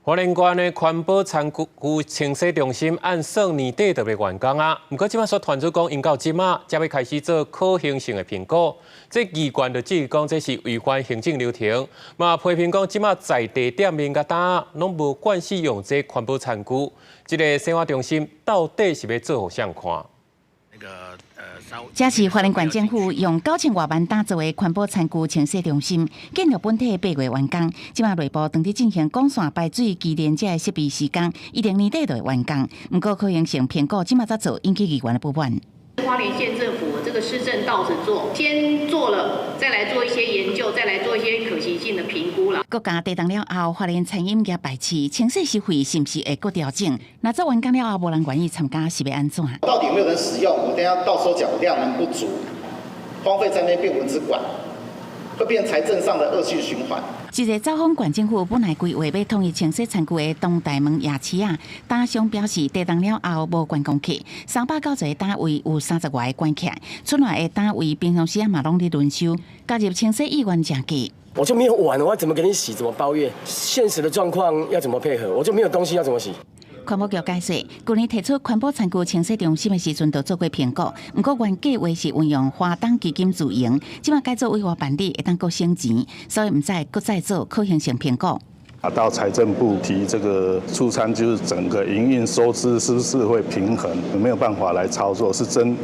花蓮縣的環保餐具清洗中心按算年底就欲完工啊，毋過這擺煞傳出講，𪜶到這馬才欲開始做可行性的評估。這議員就質疑講，這是違反行政流程，嘛批評講，這馬在地店面佮擔攏無慣勢用這環保餐具，這个洗碗中心到底是欲做予誰看？這是花蓮縣政府用9000外萬打造的環保餐具清洗中心，建築本體8月完工，這馬內部正佇進行管線排水機電這个設備施工，預定年底就會完工。毋過可行性評估這馬才做，引起議員的不滿。花蓮縣政府這個施政倒着做，先做了，再來做一些研究，再來做一些可行性的評估啦。國家地動了後，花蓮餐飲業排斥清洗收費是毋是會閣調整？若做完工了後，無人願意參加，是欲按怎？到底有沒有人使用？我等下到時候講量能不足，荒廢在那邊無人管，會變財政上的惡性循環。一個走訪縣政府本來規劃欲統一清洗餐具的東大門夜市啊，擔商表示地動了後無觀光客，390個單位有30外个觀客，出來的單位平常時啊嘛攏佇輪收，加入清洗意願誠低。我就沒有碗，我怎麼給你洗？怎麼包月？現實的狀況要怎麼配合？我就沒有東西要怎麼洗？環保局解釋，舊年提出環保餐具清洗中心的時陣，就做過評估。毋過原計劃是運用華東基金自營，這馬改做委外辦理，會當閣省錢，所以毋使閣再做可行性評估。啊，到財政部提這個出餐，就是整個營運收支是不是會平衡？有沒有辦法來操作？是針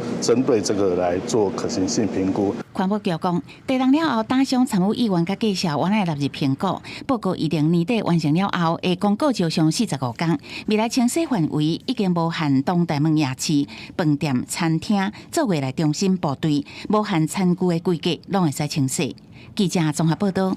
對這個來做可行性評估。環保局講，地動了後，擔商參與議員佮介紹，原來納入評估報告，預定年底完成了後，會公告招商45工。未來清洗範圍已經無限東大門夜市、飯店、餐廳、做月來中心部隊，無限餐具的規格，攏會使清洗。記者綜合報道。